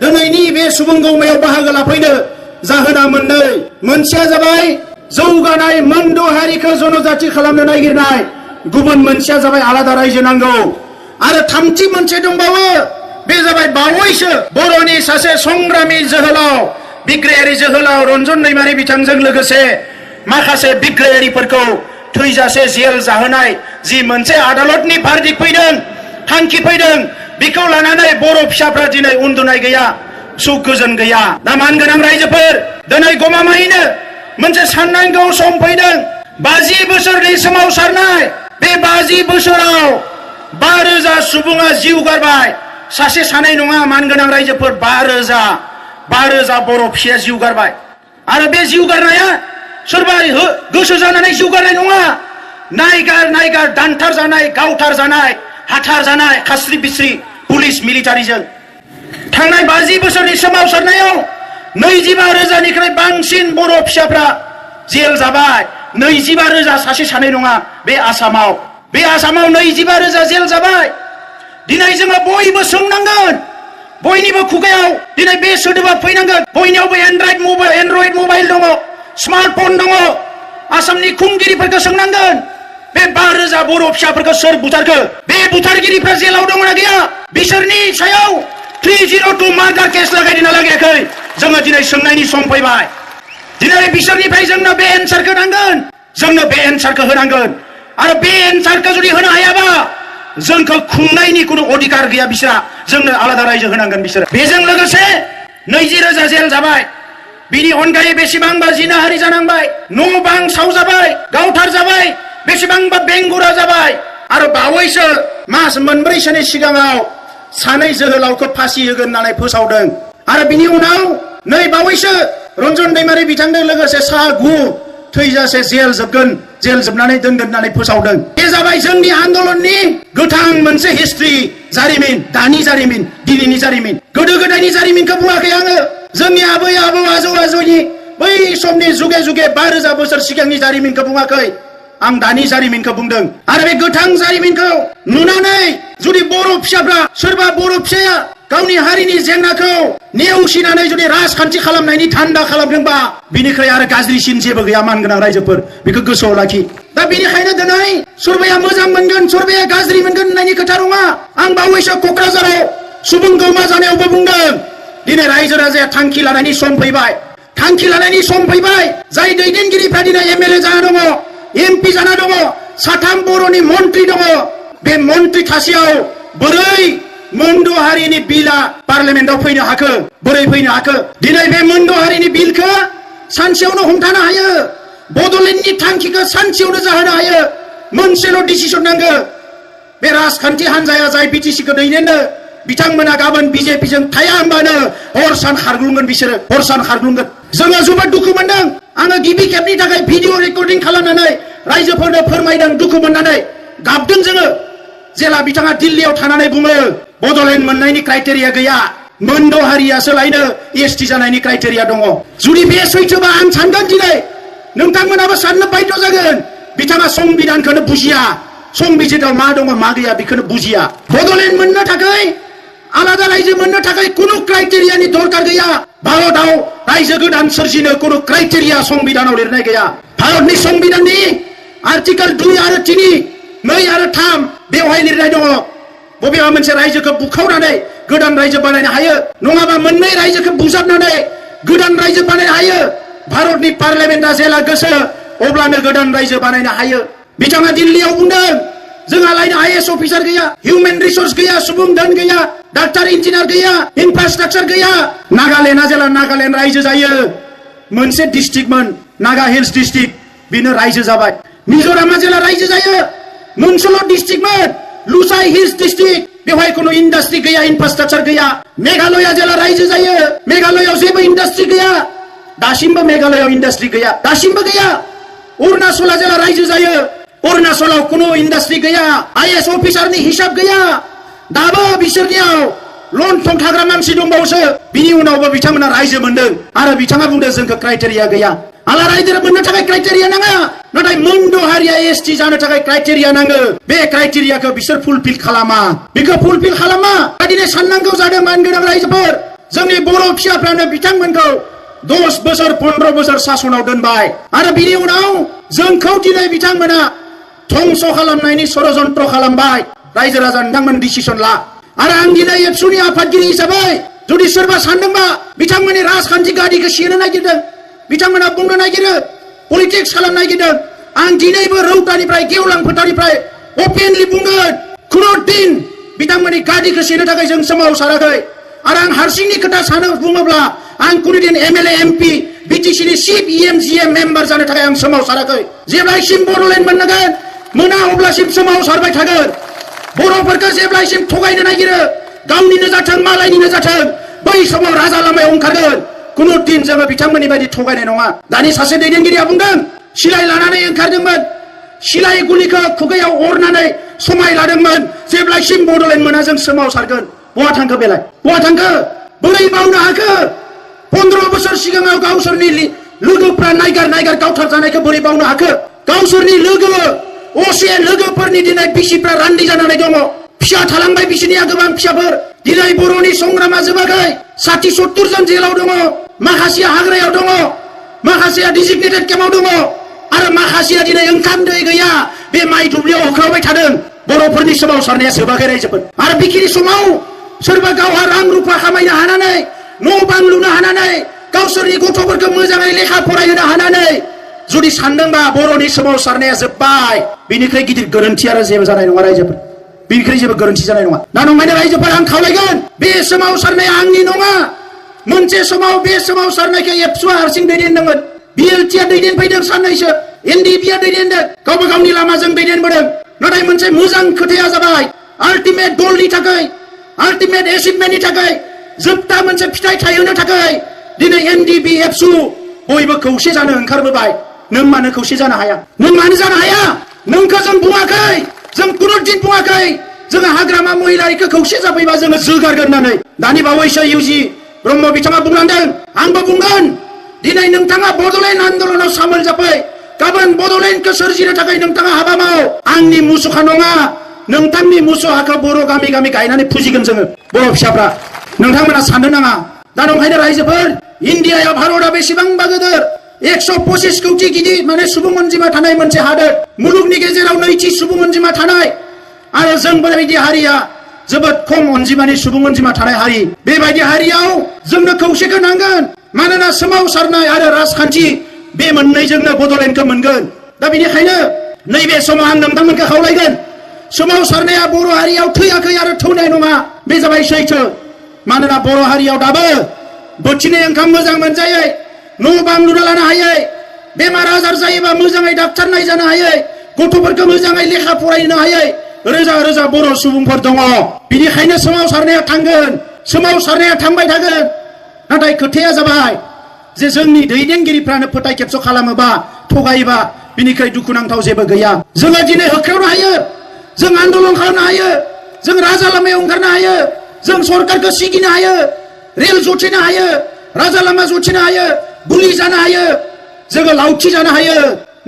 दिनैनि बे सुबुं गौमायाव बाहागो लाफैनो जाहोना मोननै। मोनसेया जाबाय जौगानाय मोनद' हारिखौ जनजाति खालामनो नागिरनाय, गुबुन मोनसेया जाबाय आलादा रायजो नांगौ। आरो थामथि मोनसे दंबावो, बे जाबाय बावैसो बर'नि सासे संग्रामि जोहोलाव बिग्रायारि जोहोलाव रन्जन दैमारि बिथांजों लोगोसे माखासे बिग्रायारिफोरखौ थैजासे जेल जाहोनाय जि मोनसे आदालतनि भार्डिक्ट फैदों, थांखि फैदों, बेखौ लानानै बर' फिसाफ्रा दिनै उन्दुनाय गैया, सुख गोजोन गैया। दा मानगोनां रायजोफोर, दिनै गमामायैनो मोनसे साननांगौ सम फैदों। 50 बोसोरनि सोमावसारनाय, बे 50 बोसोराव 5,000 सुबुङा जिउ गारबाय। सासे सानै नङा मानगोनां रायजोफोर, 5,000 बर' फिसाया जिउ गारबाय। आरो बे जिउ गारनाया सोरबा गोसो जानानै जिउ गारनाय नङा। नायगार दानथार जानाय, गावथार जानाय, हाथार जानाय, खास्रि बिस्रि पुलिस मिलिटारिजों। थांनाय 50 बोसोरनि सोमावसारनायाव 25,000निख्रुइ बांसिन बर' फिसाफ्रा जेल जाबाय। 25,000 सासे सानै नङा। बे आसामाव 25,000 जेल जाबाय। दिनै जोङो बयबो सोंनांगोन, बयनिबो खुगायाव दिनै बे सोदोबा फैनांगोन। बयनियावबो एन्ड्रइड मबाइल दङ, स्मार्टफन दङ। आसामनि खुंगिरिफोरखौ सोंनांगोन, बे 5,000 बर' फिसाफोरखौ सोर बुथारखो? बे बुथारगिरिफ्रा जेलाव दंना गैया? बिसोरनि सायाव 302 मार्डार केस लागायदोंना लागायाखै? जोङो दिनै सोंनायनि सम फैबाय। दिनै बिसोरनिफ्राय जोंनो बे एन्सारखौ नांगोन, जोंनो बे एन्सारखौ होनांगोन। आरो बे एन्सारखौ जुदि होनो हायाबा जोंखौ खुंनायनि खुनु अधिकार गैया बिसोरा। जोंनो आलादा रायजो होनांगोन बिसोरो। बेजों लोगोसे 20,000 जेल जाबाय। बिनि अनगायै बेसेबांबा जिनाहारि जानांबाय, न' बां सावजाबाय, गावथार जाबाय, बेसेबांबा बेंगुरा जाबाय। आरो बावैसो मास मोनब्रैसोनि सिगाङाव सानै जोहोलावखौ फासि होगोन होननानै फोसावदों। आरो बिनि उनाव नै बावैसो रन्जन दैमारि बिथांजों लोगोसे सा 9 थैजासे जेल जोबगोन, जेल जोबनानै दोनगोन होननानै फोसावदों। बे जाबाय जोंनि आन्दोलननि गोथां मोनसे हिस्ट्रि, जारिमिन। दानि जारिमिन, दिनैनि जारिमिन, गोदो गोदायनि जारिमिनखौ बुङाखै आङो। जोंनि आबै आबौ आजौ आजौनि बै समनि जुगे जुगे 5,000 बोसोर सिगांनि जारिमिनखौ बुङाखै, आं दानि जारिमिनखौ बुंदों। आरो बे गोथां जारिमिनखौ नुनानै जुदि बर' फिसाफ्रा, सोरबा बर' फिसाया गावनि हारिनि जेंनाखौ नेवसिनानै जुदि राजखान्थि खालामनायनि थान्दा खालामदोंबा, बिनिख्रुइ आरो गाज्रिसिन जेबो गैया मानगोनां रायजोफोर। बेखौ गोसोआव लाखि। दा बेनिखायनो दिनै सोरबाया मोजां मोनगोन, सोरबाया गाज्रि मोनगोन होननायनि खोथा नङा। आं बावैसो क'क्राझाराव सुबुं गौमा जानायावबो बुंदों, दिनै रायजो राजाया थांखि लानायनि सम फैबाय। थांखि लानायनि सम फैबाय। जाय दैदेनगिरिफ्रा दिनै MLA जाना दङ, MP जाना दङ, 3 बर'नि मन्त्रि दङ। बे मन्त्रि थासेयाव बोरै मोनद' हारिनि बिलआ पार्लियामेन्टआव फैनो हाखो? बोरै फैनो हाखो? दिनै बे मोनद' हारिनि बिलखौ सानसेयावनो हमथानो हायो। बड'लेण्डनि थांखिखौ सानसेयावनो जाहोनो हायो। मोनसेल' डिसिसन नांगौ। बे राजखान्थि हान्जाया जाय BTC-खौ दैदेनो, बिथांमोना गाबोन BJP-जों थाया होनबानो हर सान खारग्लुंगोन बिसोरो, हर सान खारग्लुंगोन। जोङो जोबोद दुखु मोनदों। आङो गिबि खेबनि थाखाय भिडिअ रेकर्डिं खालामनानै रायजोफोरनो फोरमायदों, दुखु मोननानै गाबदों जोङो। जेला बिथाङा दिल्लीयाव थानानै बुङो बड'लेण्ड मोननायनि क्राइटेरिया गैया, मोनद' हारियासो लायनो ST जानायनि क्राइटेरिया दङ। जुदि बे सैथोबा आं सानगोन दिनै नोंथांमोनाबो साननो बाध्य जागोन, बिथाङा संबिधानखौनो बुजिया, संबिजिताव मा दङ मा गैया बेखौनो बुजिया। बड'लेण्ड मोननो थाखाय, आलादा रायजो मोननो थाखाय खुनु क्राइटेरियानि दरकार गैया। भारतआव रायजो गोदान सोरजिनो खुनु क्राइटेरिया संबिधानाव लिरनाय गैया। भारतनि संबिधाननि आर्टिकेल 2 आरो 3, 2 आरो 3 बेवहाय लिरनाय दङ बबेबा मोनसे रायजोखौ बुखावनानै गोदान रायजो बानायनो हायो, नङाबा मोननै रायजोखौ बुजाबनानै गोदान रायजो बानायनो हायो। भारतनि पार्लियामेन्टआ जेला गोसो अब्लानो गोदान रायजो बानायनो हायो। बिथाङा दिल्लीयाव बुंदों, जोंहा लायनो IAS अफिसार गैया, हिउमेन रिसोर्स गैया, सुबुं धोन गैया, डाक्टार इन्जिनियार गैया, इनफ्रास्ट्राक्चार गैया। नागालेण्डआ जेला नागालेण्ड रायजो जायो, मोनसे डिस्ट्रिक्टमोन नागा हिल्स डिस्ट्रिक्ट, बेनो रायजो जाबाय। मिज'रामा जेला रायजो जायो, मोनसेल' डिस्ट्रिक्टमोन लुसाइ हिल्स डिस्ट्रिक्ट, बेवहाय खुनु इन्डास्ट्रि गैया, इनफ्रास्ट्राक्चार गैया। मेघालया जेला रायजो जायो, मेघालयाव जेबो इन्डास्ट्रि गैया, दासिमबो मेघालयाव इन्डास्ट्रि गैया, दासिमबो गैया। अरुणाचला जेला रायजो जायो, अरुणाचलाव खुनु इन्डास्ट्रि गैया, IAS अफिसारनि हिसाब गैया। दाबो बिसोरनियाव लन्थं थाग्रा मानसि दंबावोसो। बिनि उनावबो बिथांमोना रायजो मोनदों आरो बिथाङा बुंदों जोंखौ क्राइटेरिया गैया। आलादा रायजो मोननो थाखाय क्राइटेरिया नाङा, नाथाय मोनद' हारिया ST जानो थाखाय क्राइटेरिया नाङो। बे क्राइटेरियाखौ बिसोर फुलफिल खालामा, बेखौ फुलफिल खालामा। दिनै साननांगौ जादों मानगोनां रायजोफोर, जोंनि बर' फिसाफ्रानो बिथांमोनखौ 10 बोसोर 15 बोसोर सासनाव दोनबाय आरो बिनि उनाव जोंखौ दिनै बिथांमोना धंस खालामनायनि षड़यन्त्र खालामबाय रायजो राजा नोंथांमोन डिसिसन ला आरो आं दिनै एबसुनि आफादगिरि हिसाबै जुदि सोरबा सानदोंबा बिथांमोननि राजखान्थि गादिखौ सेनो नागिरदों बिथांमोना बुंनो नागिरो पलिटिक्स खालामनो नागिरदों आं दिनैबो रौतानिफ्राय गेवलां फोथारनिफ्राय अपेनलि बुंगोन खुनु दिन बिथांमोननि गादिखौ सेनो थाखाय जों सोमावसाराखै आरो आं हारसिंनि खोथा सानो बुङोब्ला आं कुनु दिन एमएलए एमपि बिटिसिनि चिफ इएमजिएम मेम्बार जानो थाखाय आं सोमावसाराखै जेब्लासिम बड'लेण्ड मोनगोन मोना अब्लासिम सोमावसारबाय थागोन बर'फोरखौ जेब्लासिम थगायनो नागिरो गावनिनो जाथों मालायनिनो जाथों बै समाव राजा लामायाव ओंखारगोन कुनु दिन जोङो बिथांमोननि बायदि थगायनाय नङा दानि सासे दैदेनगिरिया बुंदों सिलाइ लानानै ओंखारदोंमोन सिलाइ गुलिखौ खुगायाव अरनानै समाय लादोंमोन जेब्लासिम बड'लेण्ड मोना जों सोमावसारगोन बहा थांखो बेलाय बहा थांखो बोरै मावनो हाखो 15 बोसोर सिगाङाव गावसोरनि लोगोफ्रा नायगार गावथार जानायखौ बोरै बावनो हाखो गावसोरनि लोगो असे लोगोफोरनि दिनै बिसिफ्रा रान्दि जानानै दङ फिसा थालांबाय बिसिनिया गोबां फिसाफोर दिनै बर'नि संग्रामा जोबाखै 60-70 जन जेलाव दङ माखासेया हाग्रायाव दङ माखासेया डिजिगनेटेड केम्पआव दङ आरो माखासेया दिनै ओंखाम दै गैया बे माइ दुब्लियाव होख्रावबाय थादों बर'फोरनि सोमावसारनाया जोबाखै रायजोफोर आरो बेखिनि समाव सोरबा गावहा रां रुफा खामायनो हानानै न' बां लुनो हानानै गावसोरनि गथ'फोरखौ मोजाङै लेखा फरायहोनो हानानै जुदि सानदोंबा बर'नि सोमावसारनाया जोब्बाय बिनिख्रुइ गिदिर गोरोन्थि आरो जेबो जानाय नङा रायजोफोर बिनिख्रुइ जेबो गोरोन्थि जानाय नङा दा नंखायनो रायजोफोर आं खावलायगोन बे सोमावसारनाया आंनि नङा मोनसे समाव बे सोमावसारनायखौ एबसुआ हारसिं दैदेनदोंमोन बिएलटिआ दैदेनफैदों साननैसो एनडिपिआ दैदेनदों गावबा गावनि लामाजों दैदेनबोदों नाथाय मोनसे मोजां खोथाया जाबाय आल्टिमेट गोलनि थाखाय आल्टिमेट एचिभमेन्टनि थाखाय जोबथा मोनसे फिथाइ थायहोनो थाखाय दिनै एनडिपि एबसु बयबो खौसे जानो ओंखारबोबाय नों मानो खौसे जानो हाया नों मानो जानो हाया नोंखौ जों बुङाखै जों कुनु दिन बुङाखै जोङो हाग्रामा महिलारिखौ खौसे जाफैबा जोङो जोगारगोन होननानै दानि बावैसो इउजि ब्रह्म बिथाङा बुंलांदों आंबो बुंगोन दिनै नोंथाङा बड'लेण्ड आन्दलनाव सामोल जाफै गाबोन बड'लेण्डखौ सोरजिनो थाखाय नोंथाङा हाबा माव आंनि मुसुखा नङा नोंथांनि मुसुखाखौ बर' गामि गामि गायनानै फुजिगोन जोङो बर' फिसाफ्रा नोंथांमोना साननो नाङा दा नंखायनो रायजोफोर इन्डियायाव भारतआ बेसेबांबा गिदिर 125 कौटि गिदिर माने सुबुं अनजिमा थानाय मोनसे हादोर मुलुगनि गेजेराव नैथि सुबुं अनजिमा थानाय आरो जों बेबायदि हारिया जोबोद खम अनजिमानि सुबुं अनजिमा थानाय हारि बेबायदि हारियाव जोंनो खौसेखौ नांगोन मानोना सोमावसारनाय आरो राजखान्थि बे मोननैजोंनो बड'लेण्डखौ मोनगोन दा बेनिखायनो नैबे समाव आं नोंथांमोनखौ खावलायगोन सोमावसारनाया बर' हारियाव थैयाखै आरो थौनाय नङा बे जाबाय सैथो मानोना बर' हारियाव दाबो बोथिनै ओंखाम मोजां मोनजायै न' बां लुना लानो हायै बेमार आजार जायोबा मोजाङै डाक्टार नायजानो हायै गथ'फोरखौ मोजाङै लेखा फरायनो हायै रोजा रोजा बर' सुबुंफोर दङ बिनिखायनो सोमावसारनाया थांगोन सोमावसारनाया थांबाय थागोन नाथाय खोथाया जाबाय जे जोंनि दैदेनगिरिफ्रानो फोथाय खेबस' खालामोबा थगायोबा बिनिख्रुइ दुखुनांथाव जेबो गैया जोङो दिनै होख्रावनो हायो जों आन्दलन खालामनो हायो जों राजा लामायाव ओंखारनो हायो जों सरकारखौ सिगिनो हायो रेल जथिनो हायो राजा लामा जथिनो हायो गुलि जानो हायो जोङो लावथि जानो हायो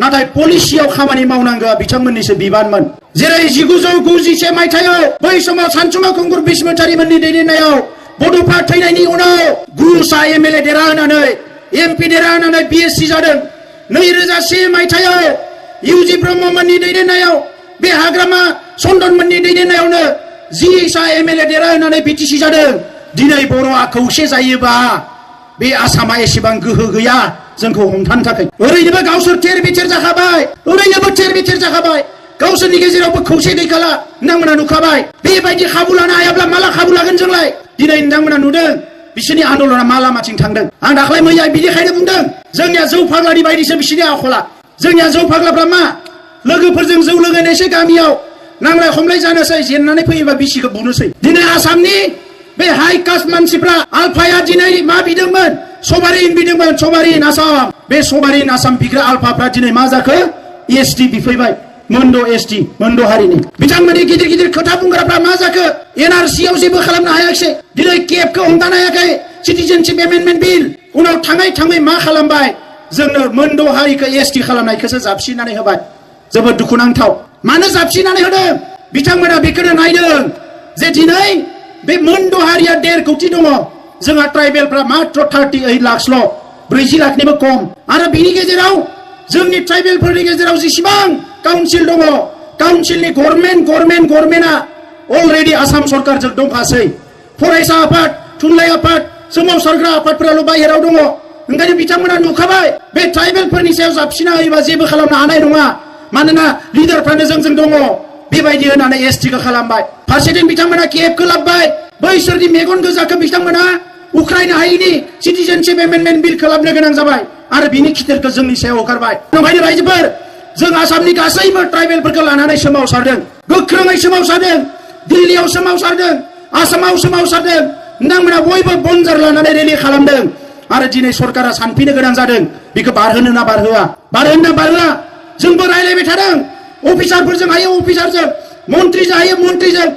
नाथाय पलिसियाव खामानि मावनांगौआ बिथांमोननिसो बिबानमोन जेरै 1991 मायथाइयाव बै समाव सानसुमा खुंगुर बसुमतारीमोननि दैदेननायाव बड'फा थैनायनि उनाव 9 एमएलए देरा होनानै एमपि देरा होनानै बिएससि जादों 2001 मायथाइयाव इउजि ब्रह्ममोननि दैदेननायाव बे हाग्रामा चन्दनमोननि दैदेननायावनो 10 एमएलए देरा होनानै बिटिसि जादों दिनै बर'आ खौसे जायोबा बे आसामा एसेबां गोहो गैया जोंखौ हमथानो थाखाय ओरैनोबो गावसोर थेर बिथेर जाखाबाय ओरैनोबो थेर बिथेर जाखाबाय गावसोरनि गेजेरावबो खौसे गैखाला नोंथांमोना नुखाबाय बेबायदि खाबु लानो हायाब्ला माला खाबु लागोन जोंलाय दिनै नोंथांमोना नुदों बिसोरनि आन्दलना मा लामाथिं थांदों आं दाख्लै मैया बिनिखायनो बुंदों जोंनिया जौ फाग्लानि बायदिसो बिसोरनि आखला जोंनिया जौ फाग्लाफ्रा मा लोगोफोरजों जौ लोगोनोसै गामियाव नांलाय खमलाय जानोसै जेननानै फैयोबा बिसिखौ बुनोसै दिनै आसामनि बे हाई कास्ट मानसिफ्रा आलफाया दिनै मा बिदोंमोन सबारिन बिदोंमोन सबारिन आसाम बे सबारिन आसाम बिग्रा आलफाफ्रा दिनै मा जाखो एसटि बिफैबाय मोनद' एसटि मोनद' हारिनि बिथांमोननि गिदिर गिदिर खोथा बुंग्राफ्रा मा जाखो एनआरसियाव जेबो खालामनो हायाखिसै दिनै केबखौ हमथानो हायाखै सिटिजेनशिप एमेन्डमेन्ट बिल उनाव थाङै मा खालामबाय जोंनो मोनद' हारिखौ एसटि खालामनायखौसो जाबसिनानै होबाय जोबोद दुखुनांथाव मानो जाबसिनानै होदों बिथांमोना बेखौनो नायदों जे दिनै बे मोनद' हारिया 1.5 कौटि दङ जोंहा ट्राइबेलफ्रा मात्र 38 लाखल' 40 लाखनिबो खम आरो बिनि गेजेराव जोंनि ट्राइबेलफोरनि गेजेराव जेसेबां काउन्सिल दङ काउन्सिलनि गभर्नमेन्टआ अलरेडि आसाम सरकारजों दंखासै फरायसा आफाद थुनलाइ आफाद सोमावसारग्रा आफादफोराल' बाहेराव दङ ओंखायनो बिथांमोना नुखाबाय बे ट्राइबेलफोरनि सायाव जाबसिना होयोबा जेबो खालामनो हानाय नङा मानोना लिडारफ्रानो जोंजों दङ बेबायदि होनानै एसटिखौ खालामबाय फारसेथिं बिथांमोना केएफखौ लाबबाय बैसोरनि मेगन गोजाखौ बिथांमोना उख्रायनो हायैनि सिटिजेनशिप एमेन्डमेन्ट बिल खालामनो गोनां जाबाय आरो बिनि खिथेरखौ जोंनि सायाव हगारबाय ओंखायनो रायजोफोर जों आसामनि गासैबो ट्राइबेलफोरखौ लानानै सोमावसारदों गोख्रोङै सोमावसारदों दिल्लीयाव सोमावसारदों आसामाव सोमावसारदों नोंथांमोना बयबो बनजार लानानै रेलि खालामदों आरो दिनै सरकारा सानफिननो गोनां जादों बेखौ बारहोनो ना बारहोआ जोंबो रायलायबाय थादों अफिसारफोरजों हायो अफिसारजों मन्त्रिजों हायो मन्त्रिजों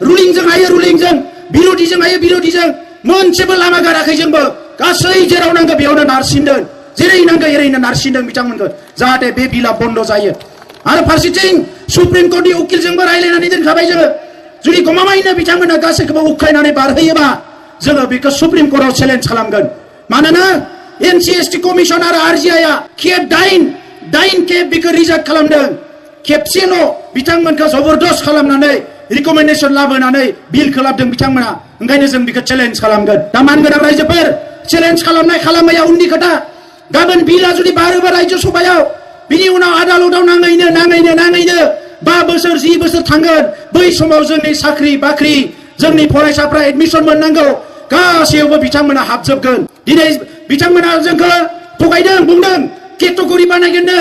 रुलिंजों हायो रुलिंजों बिरोधिजों हायो बिरोधिजों मोनसेबो लामा गाराखै जोंबो गासै जेराव नांगौ बेयावनो नारसिनदों जेरै नांगौ एरैनो नारसिनदों बिथांमोनखौ जाहाथे बे बिला बन्द जायो आरो फारसेथिं सुप्रिम कोर्टनि उकिलजोंबो रायलायनानै दोनखाबाय जोङो जुदि गमामायैनो बिथांमोना गासैखौबो उख्रायनानै बारहोयोबा जोङो बेखौ सुप्रिम कोर्टआव चेलेन्ज खालामगोन मानोना एनसिएसटि कमिसन आरो आरजिआइआ खेब दाइन खेब बेखौ रिजेक्ट खालामदों खेबसेल' बिथांमोनखौ जबरदस्त खालामनानै रिकमेन्डेसन लाबोनानै बिल खालामदों बिथांमोना ओंखायनो जों बेखौ चेलेन्ज खालामगोन दा मानगोनां रायजोफोर चेलेन्ज खालामनाया उननि खोथा गाबोन बिला जुदि बारोबा रायजो सभायाव बिनि उनाव आदालताव नाङैनो 5 बोसोर 10 बोसोर थांगोन बै समाव जोंनि साख्रि बाख्रि जोंनि फरायसाफ्रा एडमिसन मोननांगौ गासैयावबो बिथांमोना हाबजोबगोन दिनै बिथांमोना जोंखौ थगायदों बुंदों केटेगरि बानायगोननो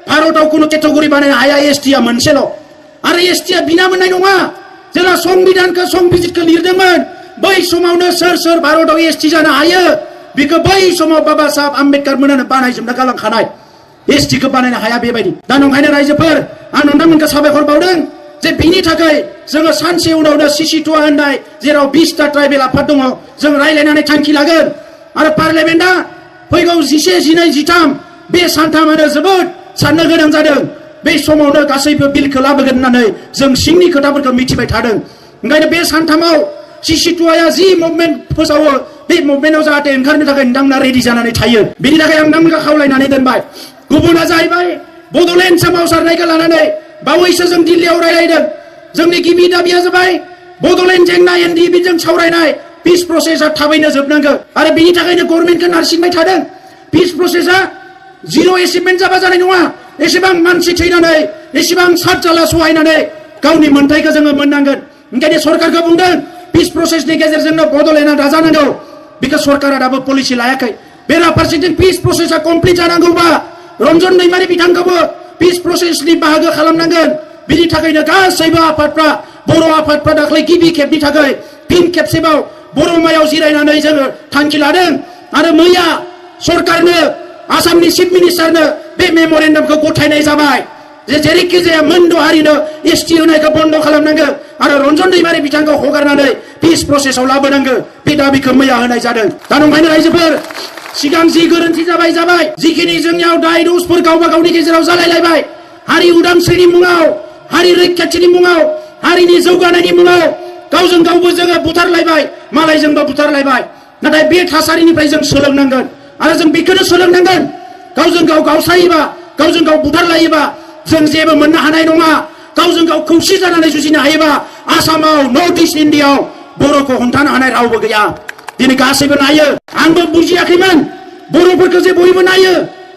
भारताव कुनु केटेगरि बानायनो हाया एसटिआ मोनसेल' आरो एसटिआ बिना मोननाय नङा जेला संबिजितखौ लिरदोंमोन बै समावनो सोर भारताव एसटि जानो हायो बेखौ बै समाव बाबा साहेब आम्बेडकार मोनानो बानायजोबना गालांखानाय एसटिखौ बानायनो हाया बेबायदि दा नंखायनो रायजोफोर आं नोंथांमोनखौ साबायखर बावदों जे बिनि थाखाय जोङो सानसे उनावनो सिसिटुआ होननाय जेराव 20टा ट्राइबेल आफाद दङ जों रायलायनानै थांखि लागोन आरो पार्लियामेन्टआ फैगौ 11, 12, 13 बे सानथामानो जोबोद साननो गोनां जादों बे समावनो गासैबो बिलखौ लाबोगोन होननानै जों सिंनि खोथाफोरखौ मिथिबाय थादों ओंखायनो बे सानथामाव सिसिटुआया जि मुभमेन्ट फोसावो बे मुभमेन्टआव जाहाथे ओंखारनो थाखाय नोंथांमोना रेडि जानानै थायो बेनि थाखाय आं नोंथांमोनखौ खावलायनानै दोनबाय गुबुना जाहैबाय बड'लेण्ड सोमावसारनायखौ लानानै बावैसो जों दिल्लीयाव रायलायदों जोंनि गिबि दाबिया जाबाय बड'लेण्ड जेंना एनडिएफबिजों सावरायनाय पिस प्रसेसआ थाबैनो जोबनांगौ आरो बेनि थाखायनो गभर्नमेन्टखौ नारसिनबाय थादों पिस प्रसेसआ जिर' एचिभमेन्ट जाबा जानाय नङा एसेबां मानसि थैनानै एसेबां सातजाला सहायनानै गावनि मोन्थायखौ जोङो मोननांगोन ओंखायनो सरकारखौ बुंदों पिस प्रसेसनि गेजेरजोंनो बड'लेण्डआ दाजानांगौ बेखौ सरकारा दाबो पलिसि लायाखै बेराफारसेथिं पिस प्रसेसआ कमप्लिट जानांगौबा रन्जन दैमारि बिथांखौबो पिस प्रसेसनि बाहागो खालामनांगोन बिनि थाखायनो गासैबो आफादफ्रा बर' आफादफ्रा दाख्लै गिबि खेबनि थाखाय फिन खेबसेबाव बर'मायाव जिरायनानै जोङो थांखि लादों आरो मैया सरकारनो आसामनि चिफ मिनिस्टारनो बे मेम'रेन्डामखौ गथायनाय जाबाय जे जेरैखि जाया मोनद' हारिनो एसटि होनायखौ बन्द खालामनांगौ आरो रन्जन दैमारि बिथांखौ हगारनानै पिस प्रसेसआव लाबोनांगौ बे दाबिखौ मैया होनाय जादों दा नंखायनो रायजोफोर सिगां जि गोरोन्थि जाबाय जिखिनि जोंनियाव दाय दसफोर गावबा गावनि गेजेराव जालायलायबाय हारि उदांस्रिनि मुङाव हारि रैखाथिनि मुङाव हारिनि जौगानायनि मुङाव गावजों गावबो जोङो बुथारलायबाय मालायजोंबो बुथारलायबाय नाथाय बे थासारिनिफ्राय जों सोलोंनांगोन आरो जों बेखौनो सोलोंनांगोन गावजों गाव गावसायोबा गावजों गाव बुथारलायोबा जों जेबो मोननो हानाय नङा गावजों गाव खौसे जानानै जुजिनो हायोबा आसामाव नर्थ इस्ट इन्डियायाव बर'खौ हमथानो हानाय रावबो गैया दिनै गासैबो नायो आंबो बुजियाखैमोन बर'फोरखौ जे बयबो नायो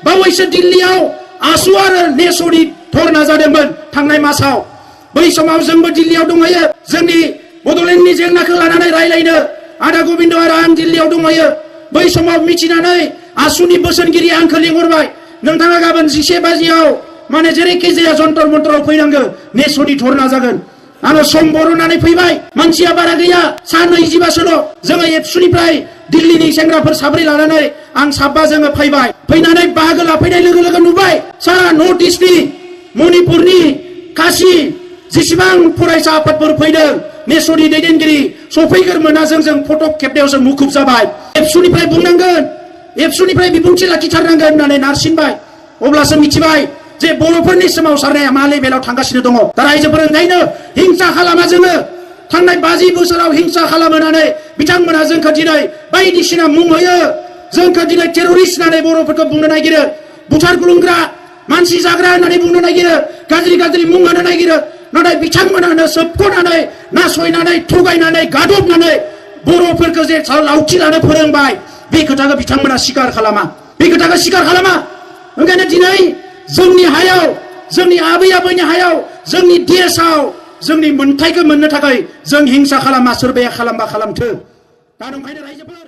बावैसो दिल्लीयाव आसु आरो नेस'नि धरना जादोंमोन थांनाय मासाव बै समाव जोंबो दिल्लीयाव दंहैयो जोंनि बड'लेण्डनि जेंनाखौ लानानै रायलायनो आदा गबिन्द आरो आं दिल्लीयाव दंहैयो बै समाव मिथिनानै आसुनि बोसोनगिरि आंखौ लिंहरबाय नोंथाङा गाबोन 11 बाजियाव माने जेरैखि जाया जन्तर मन्तराव फैनांगौ नेस'नि धरना जागोन आङो सम बरनानै फैबाय मानसिया बारा गैया सा 20बासोल' जोङो एबसुनिफ्राय दिल्लीनि सेंग्राफोर साब्रै लानानै आं 7 जोङो फैनानै बाहागो लाफैनाय लोगो लोगो नुबाय सारा नर्थ इस्टनि मणिपुरनि काशी जेसेबां फरायसा आफादफोर फैदों नेस'नि दैदेनगिरि सफैगोर मोना जों फट' खेबनायावसो मुखुब जाबाय एबसुनिफ्राय बुंनांगोन एबसुनिफ्राय बिबुंथि लाखिथारनांगोन होननानै नारसिनबाय अब्लासो मिथिबाय जे बर'फोरनि सोमावसारनाया मा लेभेलाव थांगासिनो दङ दा रायजोफोर ओंखायनो हिंसा खालामा जोङो थांनाय 50 बोसोराव हिंसा खालामनानै बिथांमोना जोंखौ दिनै बायदिसिना मुं होयो जोंखौ दिनै टेररिस्ट होननानै बर'फोरखौ बुंनो नागिरो बुथार गुलुंग्रा मानसि जाग्रा होननानै बुंनो नागिरो गाज्रि गाज्रि मुं होनो नागिरो नाथाय बिथांमोनानो सोबख'नानै नासयनानै थगायनानै गादबनानै बर'फोरखौ जे लावथि लानो फोरोंबाय बे खोथाखौ बिथांमोना स्वीकार खालामा बे खोथाखौ स्वीकार खालामा ओंखायनो दिनै जोंनि हायाव जोंनि आबै आबौनि हायाव जोंनि देशआव जोंनि मोन्थाइखौ मोननो थाखाय जों हिंसा खालामा सोरबाया खालामबा खालामथो दा ओंखायनो रायजोफोर